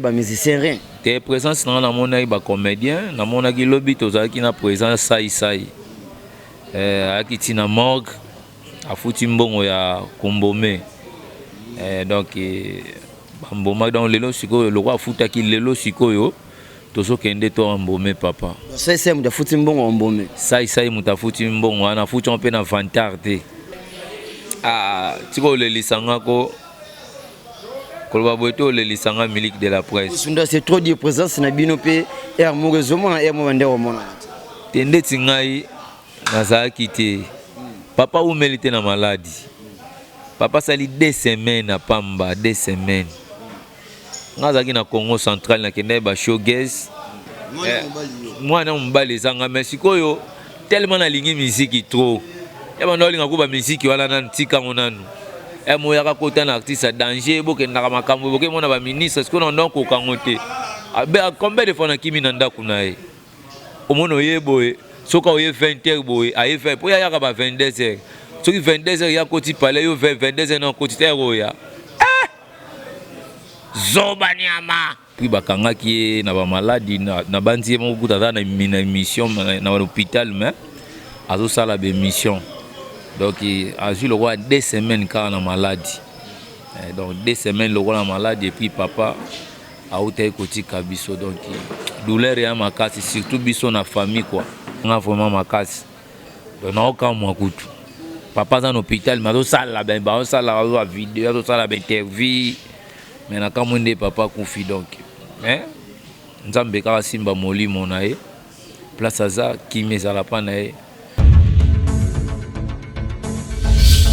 Ba musiciens rien. Te présence na nga namonaki ba comédien, namonaki lobi tozalaki na présence sai sai. Eh, ayaki ti na morgue afuti mbongo ya kombome. Eh, donc eh, bamboma donc lelo sikoyo lokola afutaki lelo sikoyo tozokende to ambome papa. Sai sai moto afuti mbongo ambome. Sai sai moto afuti mbongo wana afuti yango mpe na vantard te. Ah, tika olelisa nga ko koloba boye to olelisa nga miliki de la presse. Sunda c'est trop dire présence na bino mpe air moko ezomona air moko bande komona. Te ndeti ngai nazalaki te papa umeli te na maladi papa asali 2 semaines na pamba 2 semaines ngai azalaki na Congo Central, nakendaki ba showcase. Mwana mobali ezanga mais sikoyo tellement nalingi miziki trop ya banda olinga ko bamiziki wana nanu tikango nanu e moyaka kota na artiste ya danger bokendaka makambo bokemona baministre sikoyo na ndako kokango te. Combien de fois nakimi na ndako na ye omona oye boye soki oye 20 heures boye aye 20 po yayaka ba 22 heures soki 22 heures ya koti pale yo 22 heures na koti te oya zoba nyama. Puis bakangaki ye na bamaladi na bandi ye moko kuta aza na émission na hôpital mais azosala baémission donc azwi lokola 2 semaines kaka na maladi. Donc 2 semaines lokola na maladi et puis papa autaki kotika biso donc douleur ya makasi surtout biso na famille quoi nga vraiment makasi. Donc naokamwa kutu papa aza na hôpital mais azosala bazosala azwa video azosala bainterview mais nakamwi nde papa akufi donc mais Nzambe kaka simba molimo na ye place aza kimi ezala mpa na ye.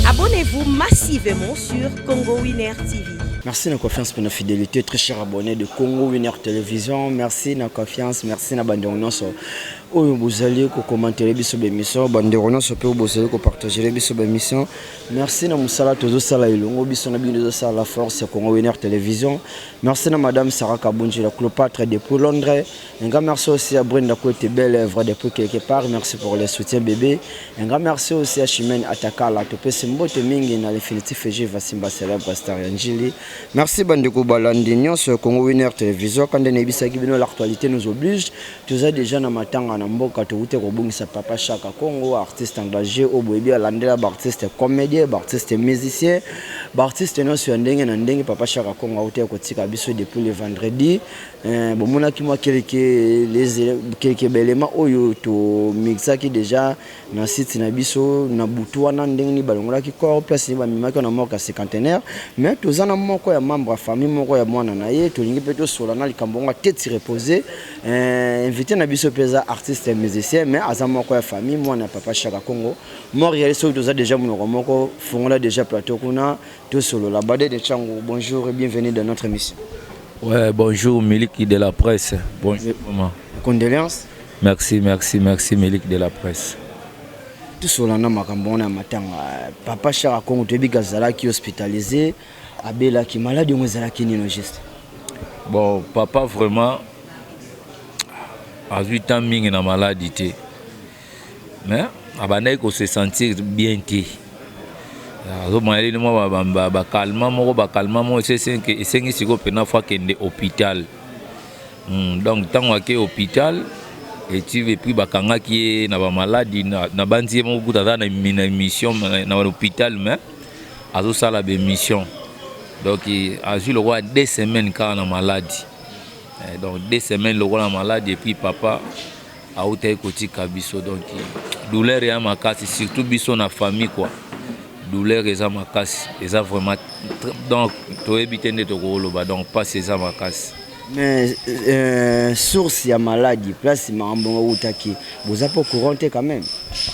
Abonnez-vous massivement sur Congo Winner TV. Merci na confiance pour la fidélité, très cher abonné de Congo Winner Télévision. Merci na confiance, merci na bande nyonso oyo bozali kocommenter biso bémission, bandeko nyonso mpe oyo bozali kopartager biso bémission. Merci na mosala tozosala elongo biso na bino tozosala la force ya Congo Winner Télévision. Merci na madame Sarah Kabunji, la Cléopâtre depuis Londres. Un grand merci aussi à Brenda Kouete, belle œuvre depuis quelque part. Merci pour le soutien bébé. Un grand merci aussi à Chimène Atakala, topesi mbote mingi na l'infinitif G Vasimba célèbre star ya Njili. Merci bandeko balandi nyonso Congo Winner Télévision. Quand nayebisaki bino l'actualité nous oblige, toza déjà na matanga na mboka towute kobongisa papa Chaka Congo, artiste engagé oyo boyebi alandela baartiste comédien, baartiste musicien, baartiste nyonso ya ndenge na ndenge. Papa Chaka Congo awute kotika biso depuis le vendredi. Bomonaki mwa quelques baéléments oyo tomixaki déjà na site na biso na butu wana ndenge nini balongolaki corps place nini bamemaki na morgue ya Cinquantenaire. Mais toza na moko ya membre ya famille moko ya mwana na ye tolingi mpe tosola na likambo yango ateti repose. Invité na biso mpe eza artiste musicien mais aza moko ya famille mwana ya papa Chaka Congo Montréal. Soki toza déjà monoko moko fongola déjà plateau kuna tosolola. Bade de Chango, bonjour et bienvenue dans notre émission. Ouais, bonjour Miliki de la presse. Bonjour maman. Condoléances. Merci, merci, merci Miliki de la presse. Tosola na makambo wana ya matanga papa Chaka Congo. Toyebi azalaki hospitalisé, abelaki maladi yango ezalaki nino juste? Bon, papa vraiment azwi temps mingi na maladi te mais abandaki kose sentir bien te azomona eleli mwa bacalmants moko bacalmants moko esengi sikoyo mpena faut akende hôpital. Donc ntango ake hôpital eti et puis bakangaki ye na bamaladi na bandi ye moko kuta aza na émission na hôpital mais azosala baémission donc azwi lokola 2 semaines kaka na maladi. Donc 2 semaines lokola na maladi et puis papa autaki kotika biso donc douleur ya makasi surtout biso na famille quoi douleur eza makasi eza vraiment donc toyebi te nde tokoloba donc mpasi eza makasi. Mais source ya maladi place makambo ngo eutaki boza mpo courant te quand même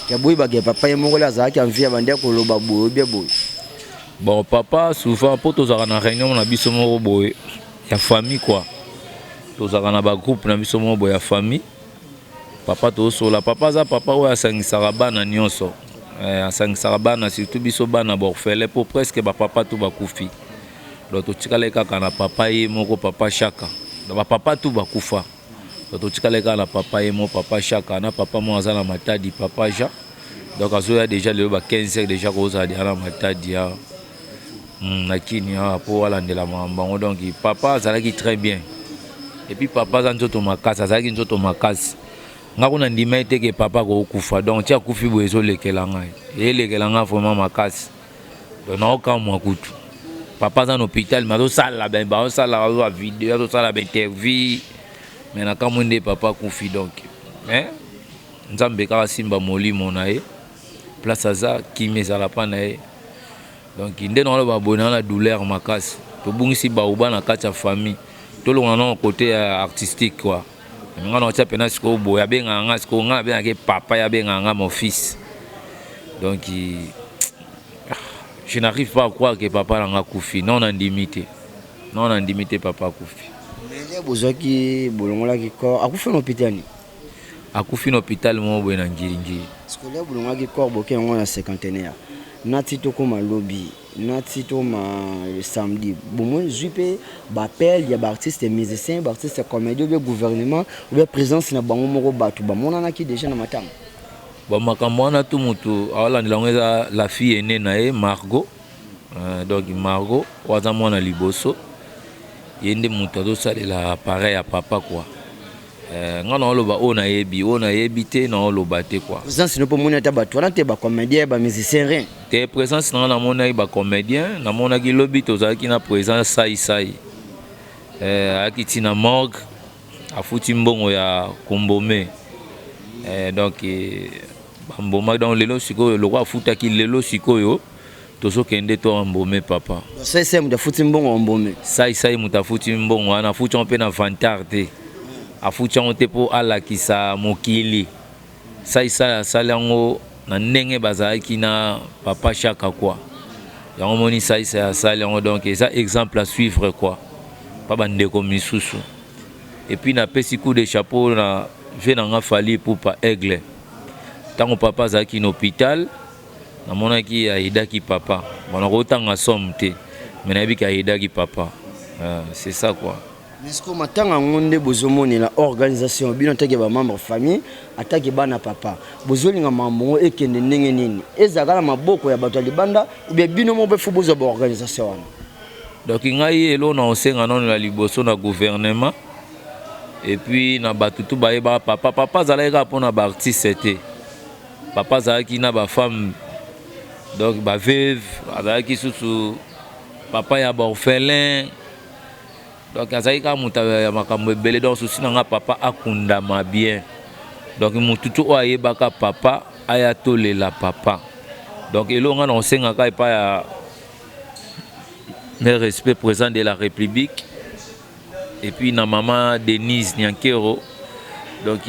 ya boyebaka ya papa ye moko le azalaki envie ya bandi ya koloba boye obie boye? Bon, papa souvent mpo tozalaka na réunion na biso moko boye ya famille quoi tozalaka na bagroupe na biso moko boye ya famille papa tozosola. Papa aza papa oyo asangisaka bana nyonso, asangisaka bana surtout biso bana baorphelin mpo presque bapapa to bakufi donc totikalaki kaka na papa ye moko papa Chaka. Donc bapapa tu bakufa donc totikalaki kaka na papa ye moko papa Chaka na papa moko aza na Matadi, papa Jean. Donc azoya déjà lelo ba 15 heures déjà kozala deja na Matadi awa na kini awa mpo alandela makambo yango. Donc papa azalaki très bien. Et puis papa aza nzoto makasi, azalaki nzoto makasi. Nga kuna ndima ye te ke papa akokufa. Donc ti akufi boye, ezolekela ngai, eyelekela ngai vraiment makasi. Donc naokamwa kutu, papa aza na hôpital, mais azosala, bazosala, azwa video, azosala bainterview, mais nakamwi nde papa akufi. Donc, mais Nzambe kaka simba molimo na ye place aza, kimi ezala mpa na ye. Donc nde naoloba boye, naa na douleur makasi, tobungisi bauba na kati ya famille. Tolonga nano côté ya artistique quoi. Nga na otya mpena sikoyo boye, abengaka nga sikoyo, nga nabengaki papa, ye abengaka nga mon fils. Donc je n'arrive pas à croire que papa na nga akufi. Non, nandimi te, non, nandimi te, papa akufi. Mais bozwaki, bolongolaki corps, akufi na hôpital ni? Akufi na hôpital moko boye na Ngiringiri. Sikoyo bolongolaki corps, boke yango na Cinquantenaire, nati tokóma lobi, nati tokóma samedi, bomoi zwi mpe baappel ya baartiste musicien, baartiste comédie, ou bien gouvernement, ou bien présence na bango moko, bato bamonanaki déjà na matanga? Bon, makambo wana tu, motu aolandela yango eza la fille aînée na ye, Margot. Donc Margot oyo aza mwana liboso, ye nde moto azosalela appareil ya papa quoi. Nga naoloba oyo nayebi, oyo nayebi te naoloba te quoi. Présence no mpo moni ata bato wana te, bacomédien, bamusicien, rien? Te, présence na nga, namonaki bacomédien, namonaki lobi tozalaki na présence Saisai. Ayaki ntina morgue, afuti mbongo ya kombome. Donc bamboma, donc lelo sikoyo lokwa afutaki, lelo sikoyo tozokende to ambome papa. Saisai moto afuti mbongo ambome? Saisai moto afuti mbongo wana, afuti yango mpe na vantard te, afuti yango te mpo alakisa mokili. Saisai asali yango na ndenge bazalaki na papa Chaka quoi. Yango moni Saisai asali yango, donc eza exemple à suivre quoi, pa bandeko misusu. Et puis napesi coup de chapeau na vieux na nga Fally Ipupa Aigle. Ntango papa azalaki na hôpital, namonaki ayedaki papa. Bon, nakotanga somme te, mais nayebi ke ayedaki papa. C'est ça quoi. Mais ce que matanga yango nde bozomonela organisation, bino atake bamembre famille, atake bana papa, bozolinga mambo ngo ekende ndenge nini? Ezalaka na maboko ya bato ya libanda ou bien bino moko mpe fo bozwa baorganisation wana? Donc ngai eloko na kosenga nano na liboso na gouvernement et puis na bato tu bayebaka papa, papa azalaki kaka mpona baartiste te, papa azalaki na bafemme, donc baveuve, azalaki susu papa ya baorphelin, donc azalaki kaka moto ya makambo ebele. Donc souci na nga, papa akundama bien. Donc motu tu oyo ayebaka papa aya tolela papa. Donc eloko nga na kosengaka epai ya mes respect président de la République et puis na mama Denise Nyankero, donc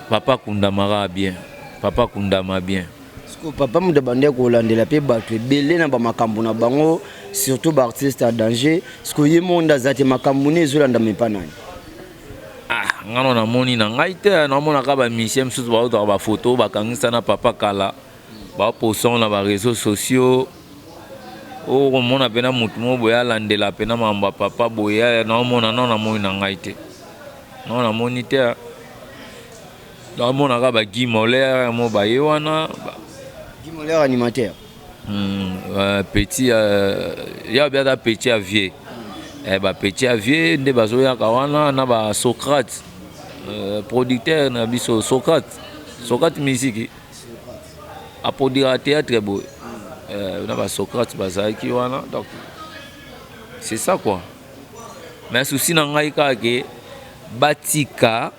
papa akundamaka bien, papa akundama bien. Siko papa moto abandi kolandela mpe bato ebele na bamakambo na bango, surtout baartiste ya danger. Siko ye moko nde aza te, makambo ne ezolandama epa nani? Ah, nga no namoni na ngai te, namonaka bamusicien mosusu baotaka bafoto bakangisa na papa kala, baposon na baréseaux sociaux. Oyo komona mpena motu moko boye alandela mpena makambo ya papa boye, naomona nao, namoni na ngai te, nao namoni te. Naomonaka baGuy Moler mo baye wana. Guy Moler animateur? Petit ya bi aza petit ya vieux, bapetit ya vieux nde bazoyaka wana na basocrate, producteur na biso Socrate, Socrate musique aproduira théâtre boye, na basocrate bazalaki wana. Donc c'est ça quoi. Mais souci na ngai kaka ke batika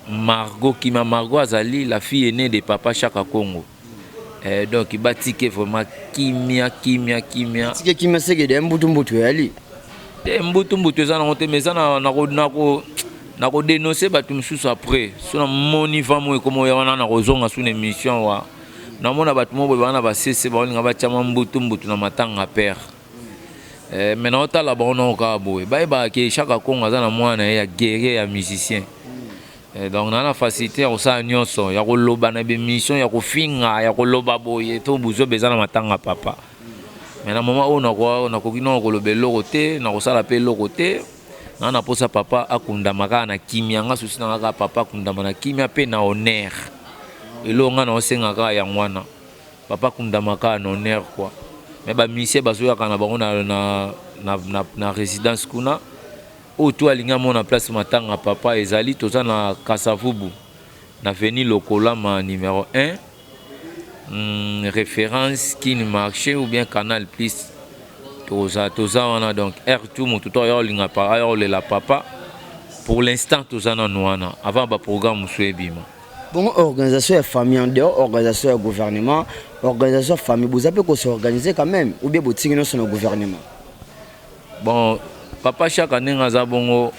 Margot Kima. Margot azali la fille aînée de papa Chaka Congo. Donc batike vraiment kimia, kimia, kimia. Tike kimia, sekede mbutu mbutu eyali. Te, mbutu mbutu eza nango te, mais eza na kodénonce bato mosusu. Après so namoni vamo ekoma oya wana, na kozonga su na émission wa, namona bato moko boye baa na basese, baolinga batiama mbutu mbutu na matanga père. Mais naotala bango nao kaka boye, bayebaka ke Chaka Congo aza na mwana na ye ya guerrier, ya musicien. Donc naa na facilité ya kosala nyonso, ya koloba na bémission, ya kofinga, ya koloba boye to buzoba eza na matanga papa. Mais na moment oyo nakoki nano koloba eloko te, nakosala mpe eloko te. Naa na mposa papa akundama kaka na kimia. Nga souci na nga kaka papa akundama na kimia mpe na honneur. Eloko nga naosenga kaka yango wana, papa akundama kaka na honneur quoi. Mais bamusicien bazoyaka na bango na résidence kuna. Oyo to alingi amona place matanga papa ezali, toza na Kasavubu na avenue Lokolama numéro 1, référence Kin Marché ou bien Canal Plus. Toza wana. Donc r2 moto to aya olinga aya olela papa, pour l'instant toza nanu wana avant baprogramme mosusu ebima. Bongo organisation ya famille, en dehors organisation ya gouvernement, organisation ya famille, boza mpe kos'organiser quand même ou bien botingi nyonso na gouvernement? Bon, papa Shaka ndenge aza bongo,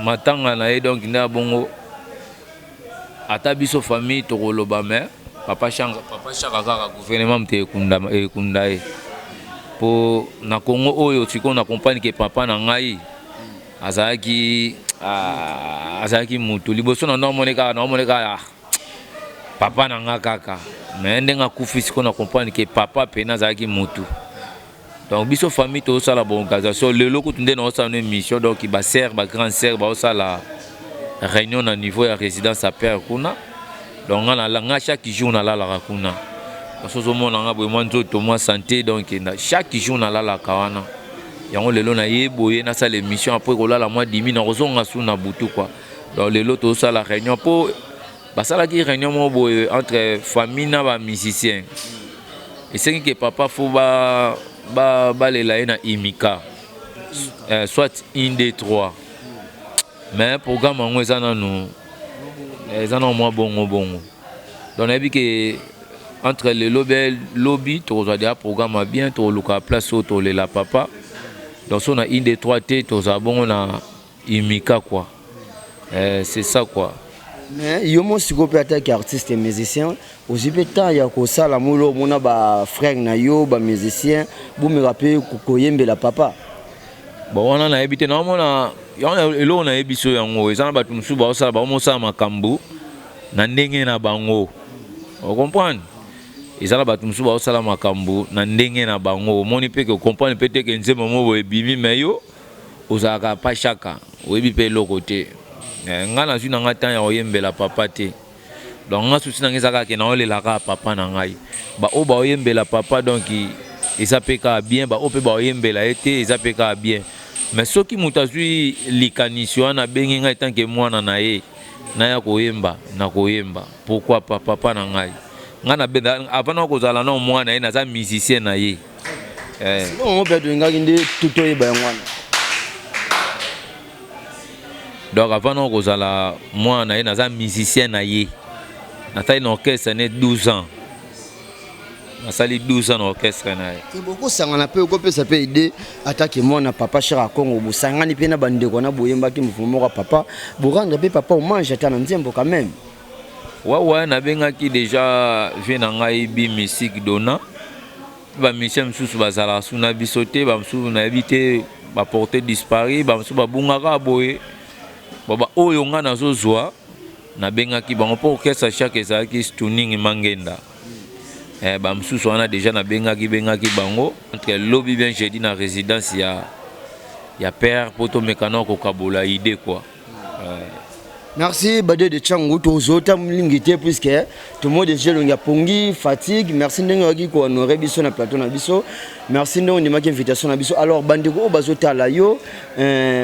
matanga na ye, donc nde ya bongo, ata biso famille tokoloba, mais papa Shaka, papa Shaka kaka gouvernement moto ekunda ye. Mpo na Congo oyo sikoyo na comprendre ke papa na ngai azalaki mutu liboso na naomoni kaka, naomoni kaka papa na nga kaka, mais ndenge akufi sikoyo na comprendre ke papa pene azalaki mutu. Donc biso famille tozosala baorganisation. Lelo kutu nde naosala no émission, donc basœur, bagrande sœur baosala réunion na niveau ya résidence ya père kuna. Donc nga chaque jour nalalaka kuna. So ozomona nga boye, mwa nzoto, mwa santé, donc chaque jour nalalaka wana. Yango lelo naye boye nasala émission, après kolala mwa dimi, nakozonga su na butu quoi. Donc lelo tozosala réunion mpo basalaki réunion moko boye entre famille na bamusicien. Esengi ke papa fo balela ye na imika, soit 1 2 3, mais programme yango eza nanu, eza nanu mwa bongo bongo. Donc nayebi ke entre lelo be lobi tokozwa deya programme ya bien, tokoluka place oyo tolela papa. Donc so na 1 2 3 te, tozala bongo na imika quoi. C'est ça quoi. Mais yo mo sikoyo mpe ataki artiste et musicien, ozwi mpe temps ya kosala molo, omona bafrère na yo bamusicien, bomeka mpe koyembela papa? Bon, wana nayebi te. Naomona eloko nayebi so yango eza na bato mosusu baosala, baomosala makambo na ndenge na bango, ocomprendre? Eza na bato mosusu baosala makambo na ndenge na bango. Omoni mpe ke ocomprendre mpe te ke nzembo mo boye ebimi, mais yo ozalaka pa Chaka, oyebi mpe eloko te. Ngai nazwi na ngai temps ya koyembela papa te. Donc nga souci na ngai eza kaka ke naolelaka papa na ngai. Baoyo baoyembela papa, donc eza mpe kaka bien. Baoyo mpe baoyembela ye te, eza mpe kaka bien. Mais soki moto azwi likanisi wana, abengi ngai tanke mwana na ye, naya koyemba, na koyemba, pourquoi pas? Papa na ngai, ngai na avant na kozala na mwana ye, naza musicien na ye. Bongo mpe tolingaki nde toyeba yango wana. Donc avant na kozala mwana na ye, naza musicien na ye. Nasali na orchestre ne 12 ans, nasali 12 ans na orchestre na ye. Bokosangana mpe, okopesa mpe idée atake mwana papa Shaka Congo, bosangani mpe na bandeko na boyembaki mouvement moko ya papa, borendre mpe papa hommage ata na nzembo quand même. Wawa, nabengaki déjà vie na ngai bi musique dona. Bamusicien mosusu bazalaka su na biso te, bamosusu nayebi te, baporte disparu, bamosusu babungaka boye. Bon, oyo ngai nazozwa, nabengaki bango mpo orchestre chaque ezalaki stuning mangenda. Bamosusu wana déjà nabengaki bengaki bango entre lobi bien jeudi na résidence ya père mpo tomekana kokabola idée quoi. Merci Bade de Changu. Tozota mingi te puisque tomo déjà elongi ya pongi, fatigue. Merci ndenge oyaki kohonorer biso na plateau na biso. Merci ndenge ondimaki invitation na biso. Alors bandeko oyo bazotala yo,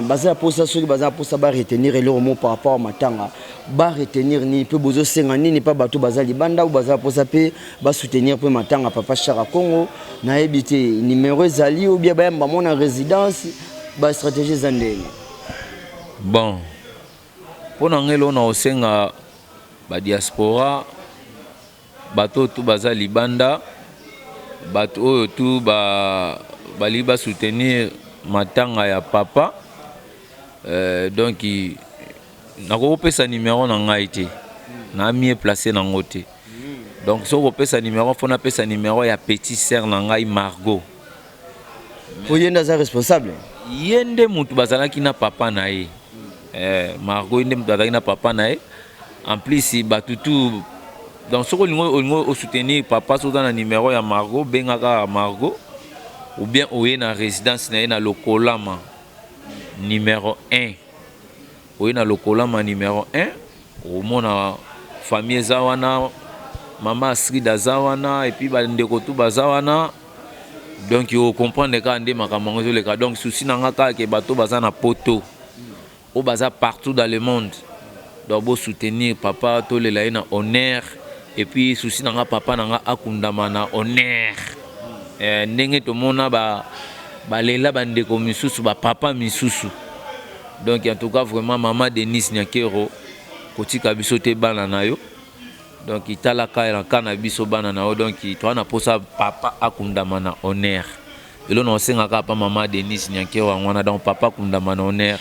baza ya posa, soki baza ya posa baretenir eloko mo par rapport matanga, baretenir nini? Mpe bozosenga nini mpa bato baza libanda oyo baza ya posa mpe basoutenir mpe matanga papa Shaka Congo? Nayebi te, numéro ezali ou bien bayamba mo na résidence, bastratégie eza ndenge? Bon, mpo na ngai, eloko na kosenga badiaspora, bato oyo tu baza libanda, bato oyo tu balingi basoutenir matanga ya papa, donc nakokopesa numéro na ngai te, na mieux place nango te. Donc soki kopesa numéro, fo napesa numéro ya petit sœur na ngai Margot. Po ye nde aza responsable. Ye nde motu bazalaki na papa na ye. Margot, ye nde motu azalaki na papa na ye. En plus bato tu, donc soki olingi osoutenir papa, soki oza na numéro ya Margot, bengaka Margot ou bien oye na résidence na ye na Lokolama numéro 1. Oye na Lokolama numéro 1, omona famille eza wana, mama Astrid aza wana, et puis bandeko tu baza wana. Donc ocomprendre kaka nde makambo yango ezoleka. Donc souci na nga kaka ke bato baza na poto, oyo baza partout dans le monde, donc bosoutenir papa, tolela ye na honneur. Et puis souci na nga, papa na nga akundama na honneur, ndenge tomona balela bandeko misusu, bapapa misusu. Donc en tout cas vraiment, mama Denise Nyakero, kotika biso te, bana na yo. Donc talaka na ka na biso, bana na yo. Donc toza na mposa papa akundama na honneur. Elo na osengaka pa mama Denise Nyakero yango wana. Donc papa akundama na honneur.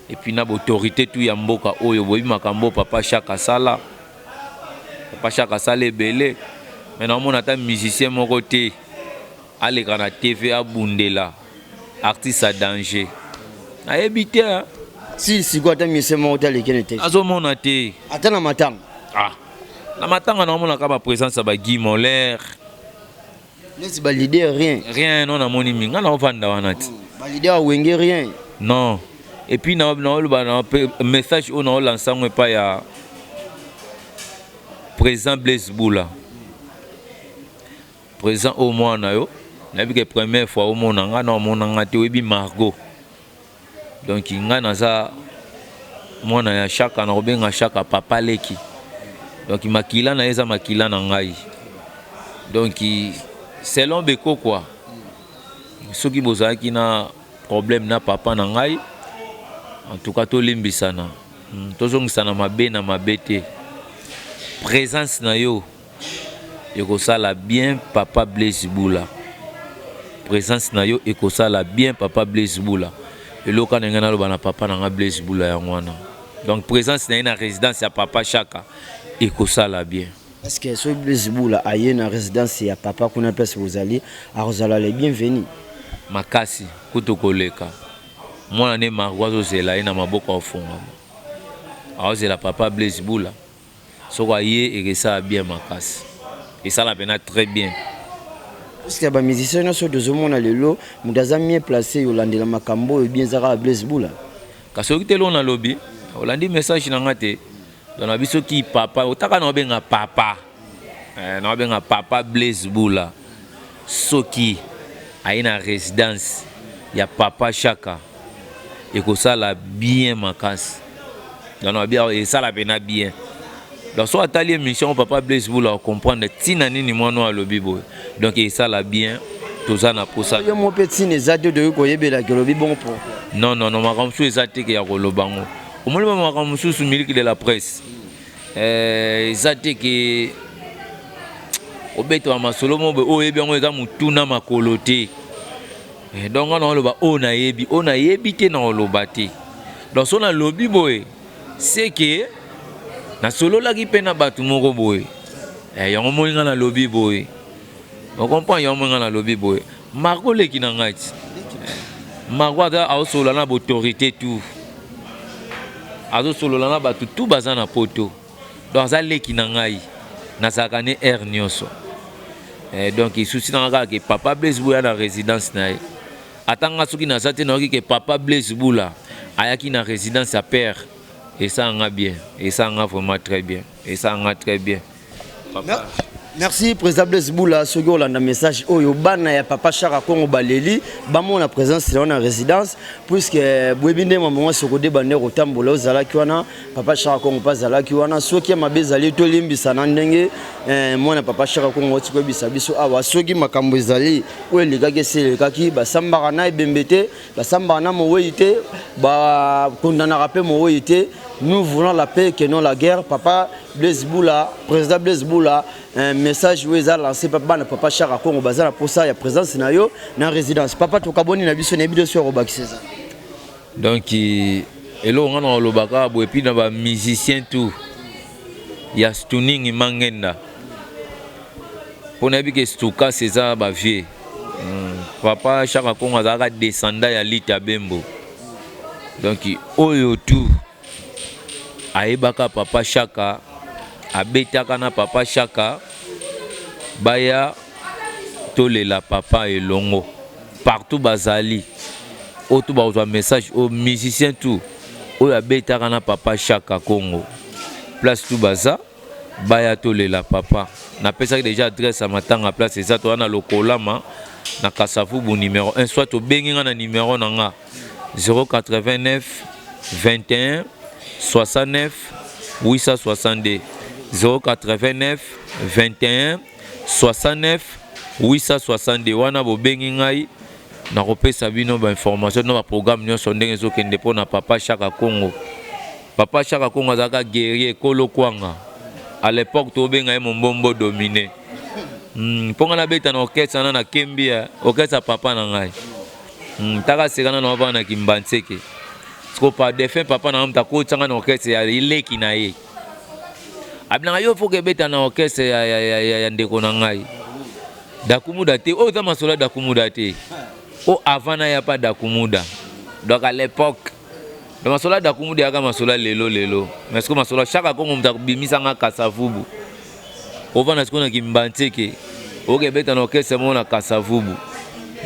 Et puis na baautorité tout ya mboka oyo, boyebi makambo papa Chaka asala. Papa Chaka asala ebele, mais naomona ata musicien moko te aleka na TV abundela artiste a danger. Nayebi te. Si sikoyo ata musicien moko te aleki na te? Azomona te. Ata na matanga? Ah, na matanga naomonaka baprésence ya baguy Moler. Neti baleader, rien? Rien, non. Namoni mingi, nga naovanda wana ti. Baleader awenge, rien? Non. Et puis naoloba na message oyo naolansa yango epai ya président Blaise Bula. Président, oyo mwana na yo, nayebi ke première fois omona nga na omona nga te, oyebi Margot. Donc nga naza mwana ya Chaka, na kobenga Chaka papa leki. Donc makila na ye eza makila na ngai. Donc selon beko quoi, soki bozalaki na problème na papa na ngai, en tout cas tolimbisana, tozongisana mabe na mabe te. Présence na yo ekosala bien, papa Blaise Bula. Présence na yo ekosala bien, papa Blaise Bula. Eloko na ngai naloba na papa na ngai Blaise Bula yango wana. Donc présence na ye na résidence ya papa Chaka ekosala bien. Parce que soki Blaise Bula aye na résidence ya papa kuna, place bozali, akozala le bienvenu? Makasi kutu koleka. Mwana nde Margo azozela ye na maboko afungama, aozela papa Blaise Bula. Soki aye, ekesala bien makasi, esala mpena très bien. Parce que bamusicien nyonso tozomona lelo, moto aza mieux placé olandela makambo oyo bien eza kaka Blaise Bula. Kasi oki te, eloko nalobi, olandi message na nga te. Donc na biso ki papa otaka na obenga papa, na obenga papa Blaise Bula, soki aye na résidence ya papa Chaka, ekosala bien makasi. Donc na bien, esala mpena bien. Donc so atali émission, papa Blaise Bula acomprendre ntina nini mwana oyo alobi boye. Donc esala bien, toza na posa. Yo mo mpe ntina eza te, toyoki koyebelaki olobi bongo, pourquoi? Non, non, non, makambo mosusu eza te ke ya koloba ngo. Omoni ba makambo mosusu, miliki de la presse, eza te ke obetama masolo mo boye oyo oyebi yango eza motuna makolo te. Donc nga na oloba oyo nayebi, oyo nayebi te na oloba te. Donc so nalobi boye, c'est que nasololaki mpe na bato moko boye. Yango moi nga nalobi boye, ocomprend? Yango moi nga nalobi boye. Marco leki na ngai ti Marco aza aosolola na baautorité tout, azosolola na bato tout baza na poto. Donc aza leki na ngai, nazalaka ne aire nyonso. Donc souci na nga kaka ke papa Blaise Bula na résidence na ye. Ata nga soki naza te, nayoki ke papa Blaise Bula ayaki na résidence ya père, esala nga bien, esala nga vraiment très bien, esala nga très bien, papa. Merci président Blaise Bula. Soki olanda message oyo, bana ya papa Chaka Kongo baleli bamona présence na yo na résidence, puisque boyebi nde mama sokode bande kotambola, ozalaki wana, papa Chaka Kongo mpe azalaki wana. Soki ya mabe ezali, tolimbisana ndenge mwana papa Chaka Kongo oti koyebisa biso awa. Soki makambo ezali oyo elekaki, esi elekaki. Basambaka na ebembe te, basambaka na mowei te, bakondanaka mpe mowei te. Nous voulons la paix que non la guerre. Papa Blaise Bula, président Blaise Bula, un message oyo eza lancé pa bana papa Chaka Kongo, baza na posa ya présence na yo na résidence. Papa, tokaboni na biso, nayebi biso ya kobakisa eza. Donc eloko nga na kolobaka boye, et puis na bamusicien tout ya Stuning Mangenda, mpo nayebi ke Stukas eza bavie. Papa Chaka Kongo azalaka descendant ya Lita Bembo. Donc oyo tout ayebaka papa Chaka, abetaka na papa Chaka, baya tolela papa elongo partout bazali. Oyo to bakozwa message oyo, musicien tout oyo abetaka na papa Chaka Congo, place tout baza, baya tolela papa. Napesaki déjà adresse ya matanga, place eza, toza na Lokolama. Na Kasavubu numéro 1, soit obengi nga na numéro na nga 089 21 69 862, 089 21 69 862. Wana bobengi ngai, nakopesa bino bainformation na baprogramme nyonso ndenge ezokende mpona papa Chaka Congo. Papa Chaka Congo azalaka guerrier kolo kwanga. À l'époque tobenga ye Mombombo Dominé. Mpo ngai nabeta na orchestre wana, na kembi ya orchestre ya papa na ngai. Taka sekana na wavana na Kimbanseke siko par défunt papa na ngai, moto akotisanga na orchestre ya eleki na ye. Abinanga yo foka ebeta na orchestre ya ndeko na ngai Dakumuda te. Oyo eza masolo ya Dakumuda te, o avant na ya pa Dakumuda. Donc à l'époque, donc masolo ya Dakumuda eyaka masolo ya lelo lelo, mais siko masolo ya Chaka Kongo, moto abimisanga Kasavubu, ovanda sikoyo na Kimbanseke, okoki ebeta na orchestre moko na Kasavubu.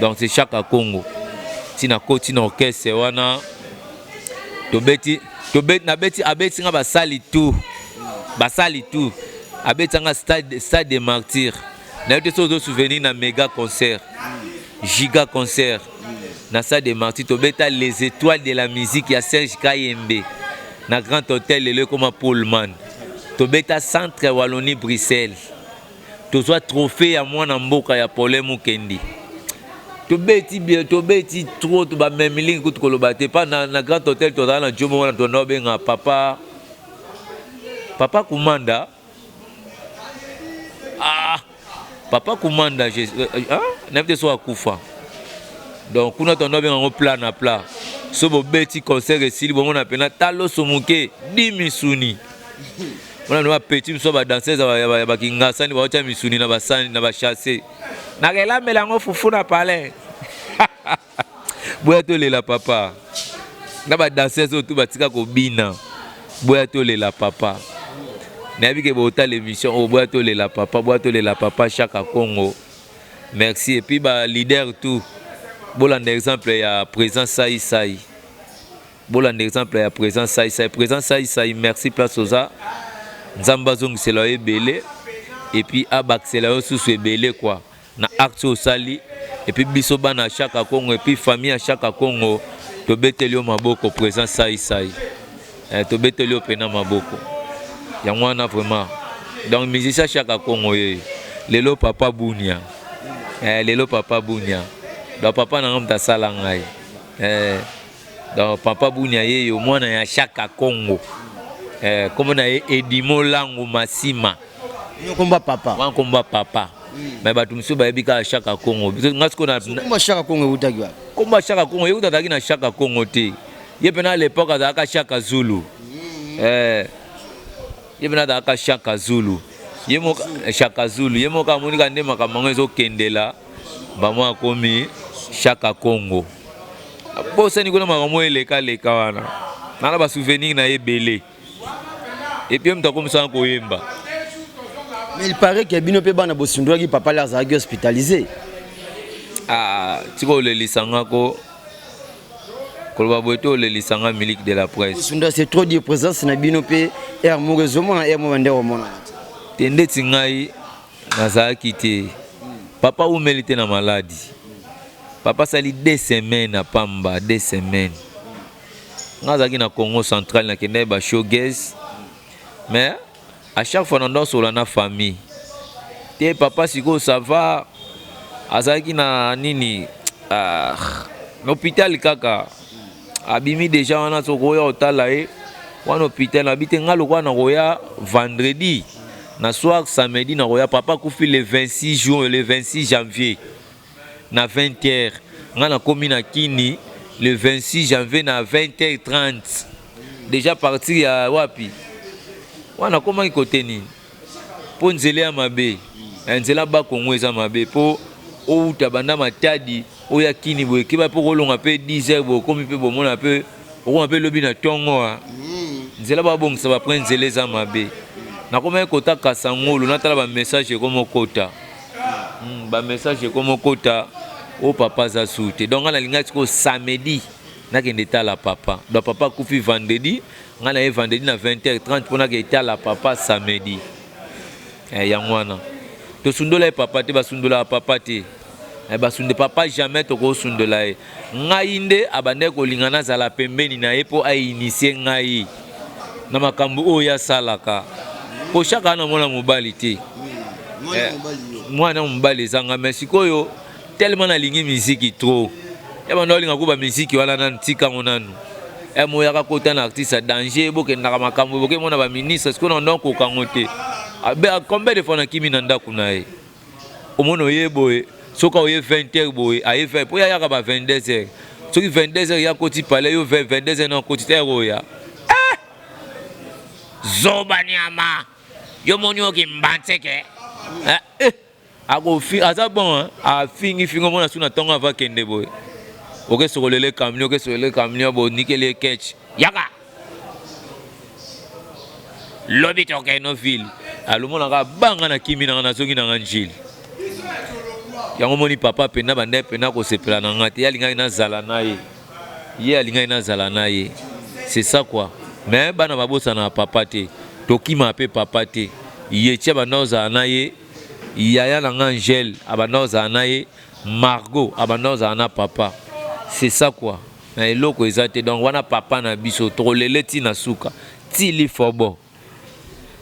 Donc c'est Chaka Congo. Ntina koti na orchestre wana, tobeti, tobeti, nabeti, abeti nga basali tout, basali tout. Abeti nga stade de Martyr. Nayebi te soki ozosouvenir na méga concert, giga concert na stade de Martyr. Tobeta Les Étoiles de la musique ya Serge Kayembe na Grand Hôtel, lelo ekoma Pullman. Tobeta Centre Wallonie Bruxelles, tozwa trophée ya mwana mboka ya Paulin Mukendi. Tobeti bien, tobeti trop, bamemi lingi kutu koloba te. Pa na Grand Hôtel tozala na jomo wana, tonda obenga papa Kumanda. Ah, papa Kumanda, ah, nayebi te so akufa. Donc kuna tonda obenga yango plat na plat. So bobeti concert esili, bomona mpena taloso moke di misuni wana na bapeti miso, badanseuse ya bakingasani baotya misuni na basani na bachasse, nakelambela yango fufu na palin. Boya tolela papa na badanseuse oyo tu batika kobina. Boya tolela papa. Nayebi ke botala émission oyo. Boya tolela papa, boya tolela papa Chaka Congo. Merci. Et puis baleader tout, bolanda exemple ya président Sai Sai, bolanda exemple ya président Sai Sai. Président Sai Sai, merci. Place oza, Nzambe azongisela yo ebele et puis abakisela yo susu ebele quoi na acte oyo osali. Et puis biso bana ya Chaka Congo et puis famille ya Chaka Congo, tobeteli yo maboko. Président Sai Sai, tobeteli yo mpena maboko. Yango wana vraiment. Donc musicien Chaka Congo ye lelo papa Bunia, lelo papa Bunia. Donc papa na nga moto asala ngai. Donc papa Bunia ye yo mwana ya Chaka Congo, kombo na ye Edimo Langu Masima. Komba papa. Wana komba papa, mais bato mosusu bayebi kaka Chaka Congo. Nga sikoyo Komba Chaka Congo eutaki wapi? Komba Chaka Congo ye kuta azalaki na Chaka Congo te. Ye mpena à l'époque azalaka Chaka Zulu. Ye mpena azalaka Chaka Zulu. Ye moko Chaka Zulu, ye moko amonika nde makambo yango ezokendela bamo, akomi Chaka Congo. Bosani kuna makambo elekaleka wana, nana basouvenir na ye ebele. Et puis moto akomisaka koyemba. Mais il paraît que bino mpe bana bosundolaki papa le azalaki hospitalisé. Ah, tika olelisanga ko koloba boye te, olelisanga Milike de la presse. Osunda, c'est trop dire. Présence na bino mpe aire moko ezomona, aire moko bande komona. Te, ndeti ngai nazalaki te. Papa umeli te na maladi. Papa asali 2 semaines na pamba, 2 semaines. Ngai azalaki na Congo Central, nakendaki bashowcase, mais à chaque fois nando asola na famille te. Papa sikoyo ça va, azalaki na nini, ah, na hôpital kaka. Abimi déjà wana, soki oya otala ye wana hôpital, nabi te. Ngai lokola nakoya vendredi na soir, samedi nakoya. Papa akufi le 26 juin, le 26 janvier na 20 heures. Ngai nakomi na Kini le 26 janvier na 20 h 30 déjà. Partir ya wapi wana nakomaki kote nini, mpo nzela ya mabe, nzela Bakongo eza mabe, mpo outa banda Matadi oya Kini boye, keba mpo kolonga mpe 10 heures boye okomi mpe bomona mpe okoma mpe lobi na ntongo. Nzela babongisa bapre, nzela eza mabe. Nakomaki kota Kasangulu, natala bamessage ekoma okota, bamessage ekoma okota oyo papa aza su te. Donc ngai nalingaki sikoyo samedi nakende tala papa. Donc papa akufi vendredi, ngai na ye vendredi na 20h30 mpo nakende tala papa samedi. Yango wana tosundola ye papa te, basundolaka papa te. Eh, basunde papa jamais tokosundola ye. Ngai nde abandaki kolinga nazala pembeni na ye mpo ainitie ngai na makambo oyo asalaka, mpo Shaka ana mwana mobali te. Mwana mobali eza nga. Mais sikoyo, tellement nalingi miziki trop, ya banda olinga ko bamiziki wana, nanu tikango nanu moyaka kota na artiste ya danger. Bokendaka makambo, bokemona baministre. Sikoyo na ndako kokango te. Combien de fois nakimi na ndako na ye? Omona oye boye, soki oye 20 heures boye, aye 20 mpo yayaka ba 22 heures. Soki 22 heures ya koti palais, yo 22 heures na koti te, oya zoba nyama yo moni oki mbantseke eh, akofi aza bon, afingi fingi. Omona su na ntongo ava kende boye, okesokolele camion, okesokolele camion, bonikeli eketch yaka lobi tokende ville. Alomonaka banga na kimi nanga, nazongi nanga Njili. Yango moni papa mpenza bande mpenza kosepela na nga te. Ye alingaki nazala na ye, ye alingaki nazala na ye, c'est ça quoi. Mais bana babosana papa te, tokima mpe papa te. Ye tia banda ozala na ye, yaya na nga Angele abanda ozala na ye, Margot abanda ozala na papa, c'est ça quoi. Na eloko eza te. Donc wana papa na biso, tokolele ntina suka tili fobo.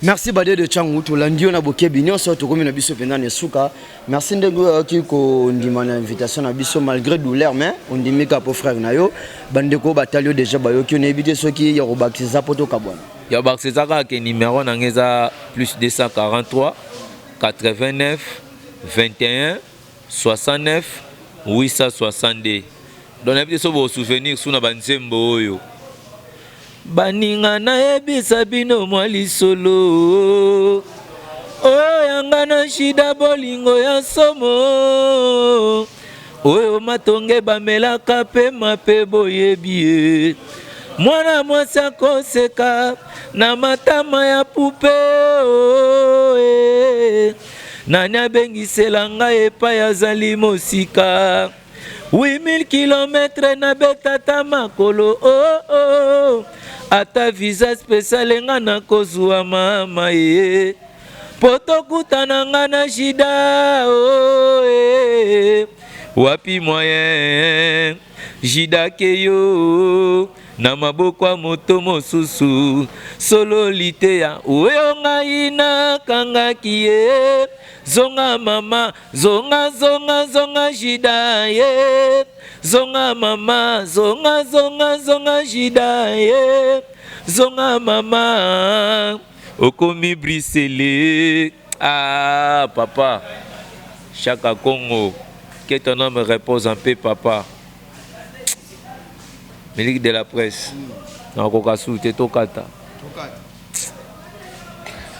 Merci Bade de Changu, tolandi yo na bokebi nyonso. Tokomi na biso mpenza na esuka. Merci ndenge oyoki kondima na invitation na biso malgré douleur, mais ondimi kaka po frère na yo. Bandeko batali yo déjà, bayoki yo. Nayebi te soki ya kobakisa eza po tokabwana. Ya bakisa eza kaka ke numéro na ngai eza plus 243 89 21 69 862. Donc nayebi te so bosouvenir su na banzembo oyo. Baninga, nayebisa bino mwa lisolo oyo yanga na shida, bolingo ya somo oyo matonge bamelaka pema mpe boyebi ye. Mwana mwasi akoseka na matama ya pupe oh, eh. Nani abengisela ngai epai azali mosika 8000 km, nabetata makolo oh, oh. Ata visa spécial nga nakozwa mama ye po tokutana nga na Jida oh, eh. Wapi moyen Jida keyo na maboko ya moto mosusu? Solo liteya oyo ngai nakangaki ye. Zonga mama, zonga, zonga, zonga Jida ye, zonga mama, zonga, zonga, zonga Jida ye, zonga mama, okomi brisele. Ah papa Chaka Congo, que ton âme repose en paix, papa Miliki de la presse. Nakoka su te, tokata.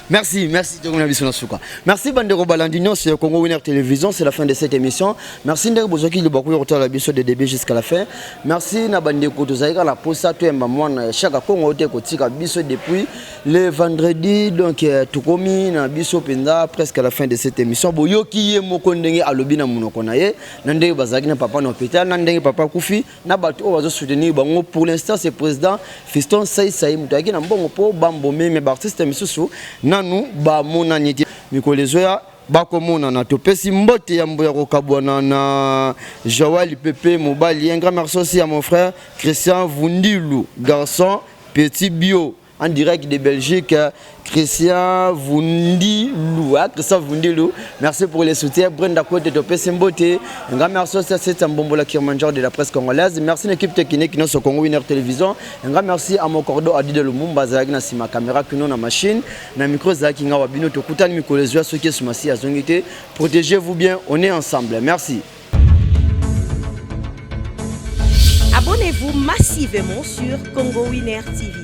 Merci, merci Djongo na biso na suka. Merci bandeko balandi nyonso ya Congo Winner Télévision, c'est la fin de cette émission. Merci ndeko bozwaki libaku ya kotala biso de début jusqu'à la fin. Merci na bandeko tozalaki na posa toyemba mwana ya Chaka Congo te kotika biso depuis le vendredi. Donc tokomi na biso mpenza presque à la fin de cette émission. Boyoki ye moko ndenge alobi na monoko na ye, na ndenge bazalaki na papa na hôpital, na ndenge papa akufi, na bato oyo bazosoutenir bango. Pour l'instant, c'est président Fiston Saisai moto ayaki na mbongo mpo bambome, me baartiste misusu nanu bamonani te. Mikolo ezoya bakomonana. Topesi mbote yambo ya kokabwana na Joel Pepe mobali. Un grand merci aussi à mon frère Christian Vundilu, garçon petit bio, en direct de Belgique, Christian Vundilu, hein, Christian Vundilu, merci pour les soutiens. Brenda Kote, topesi mbote. Un grand merci aussi à cette Mbombola Kilimanjaro de la presse congolaise. Merci l'équipe technique, notre Congo Winner Télévision. Un grand merci à mon cordeau Adi de Lumumba, Zalaki na sima caméra, Kuno na machine, na micro Zalaki nga wabino, tokutani mikolo ezoya soki esumasi azongi te. Protégez-vous bien, on est ensemble. Merci. Abonnez-vous massivement sur Congo Winner TV.